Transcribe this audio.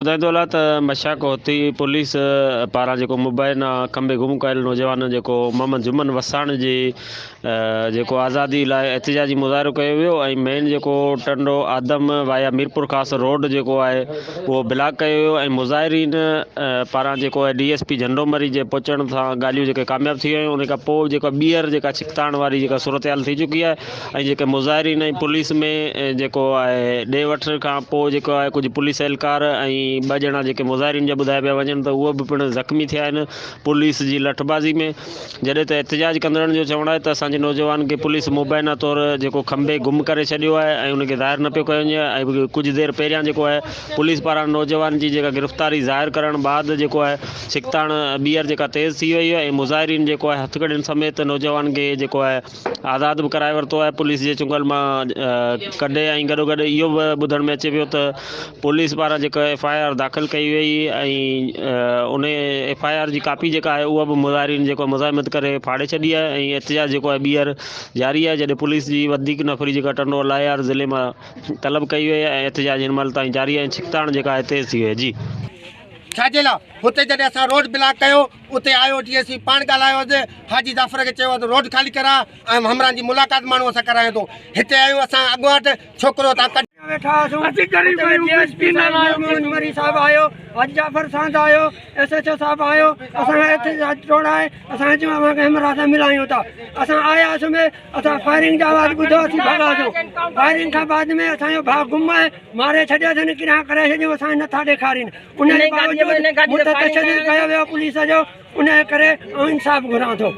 ٻڌائيندو هلان ته مشاق هوتي پوليس پاران جيڪو مبينا کنڀي گم ڪيل نوجوان جيڪو محمد جمن وساڻ جي جيڪو آزادي لاء احتجاجي مظاهرو ڪيو ويو ۽ مين جيڪو ٽنڊو آدم وايا ميرپورخاص روڊ جيڪو آهي اهو بلاڪ ڪيو ويو ۽ مظاهرين پاران جيڪو آهي ڊي ايس پي جهنڊو مري جي پهچڻ سان ڳالهيون جيڪي ڪامياب ٿي ويون ان کان پوء جيڪا ٻيهر جيڪا ڇڪتاڻ واري جيڪا صورتحال ٿي چڪي آهي ۽ جيڪي مظاهرين ۽ پوليس ۾ جيڪو آهي ڏي وٺ کان پوء جيڪو آهي ڪجهه پوليس اهلڪار ۽ ٻه ڄڻا جيڪي مظاهرين جا ٻڌايا پيا وڃن ته اهي به پڻ زخمي ٿيا آهن پوليس جي لٺبازي ۾ جڏهن ته احتجاج ڪندڙن جو چوڻ آهي ته اسان جي نوجوان کي پوليس مبينا طور جيڪو کنڀي گم ڪري ڇڏيو آهي ۽ ان کي ظاهر نه پيو ڪيو وڃي ۽ ڪجهه دير پهريان جيڪو آهي پوليس پاران نوجوان جي جيڪا گرفتاري ظاهر ڪرڻ بعد جيڪو آهي ڇڪتاڻ ٻيهر جيڪا تيز ٿي وئي آهي ۽ مظاهرين جيڪو آهي هٿڪڙين سميت نوجوان کي جيڪو آهي آزاد به ڪرائي ورتو آهي پوليس جي چنگل مان ڪڍي ۽ گڏو گڏ اهو به ٻڌڻ ۾ اچي پيو ته پوليس پاران جيڪا ايف I R داخل ڪئي وئي ۽ ان ايف I R جي ڪاپي جيڪا آهي اها به مظاهرين جيڪو مزاحمت ڪري ڦاڙي ڇڏي آهي ۽ احتجاج جيڪو آهي ٻيهر جاري آهي جڏهن پوليس جي وڌيڪ نفري جيڪا ٽنڊو الايار ضلعي مان طلب ڪئي وئي آهي ۽ احتجاج هن مهل تائين جاري آهي ۽ ڇڪتاڻ جيڪا آهي تيز ٿي وئي جي. ڇا جي لاء هتي جڏهن اسان روڊ بلاڪ ڪيو اتي آيو ڊي ايس پي پاڻ ڳالهايو هوس حاجي جعفر کي چيو هوس روڊ خالي ڪراء ۽ همراهن جي ملاقات ماڻهو سان ڪرايان ٿو هتي آيو اسان اڳواٽ ڇوڪرو هتان ڪڍ. ويٺا هئاسون اتي ڊي ايس پي صاحب نور محمد مري صاحب آيو حاجي جعفر ساند آيو ايس ايڇ او صاحب آيو اسان کان احتجاج ٽوڙائي اسان چيو اوهان کي همراهه سان ملايون ٿا اسان آياسون به اسان فائرنگ جو آواز ٻڌو اسين ڀڳاسون فائرنگ کان بعد ۾ اسان جو ڀاء گم آهي ماري ڇڏيو اٿن ڪيڏانهن ڪري ڇڏيو اسان کي نٿا ڏيکارين ان جي باوجود مون تي تشدد ڪيو ويو پوليس جو ان جي ڪري آئون انصاف گهران ٿو.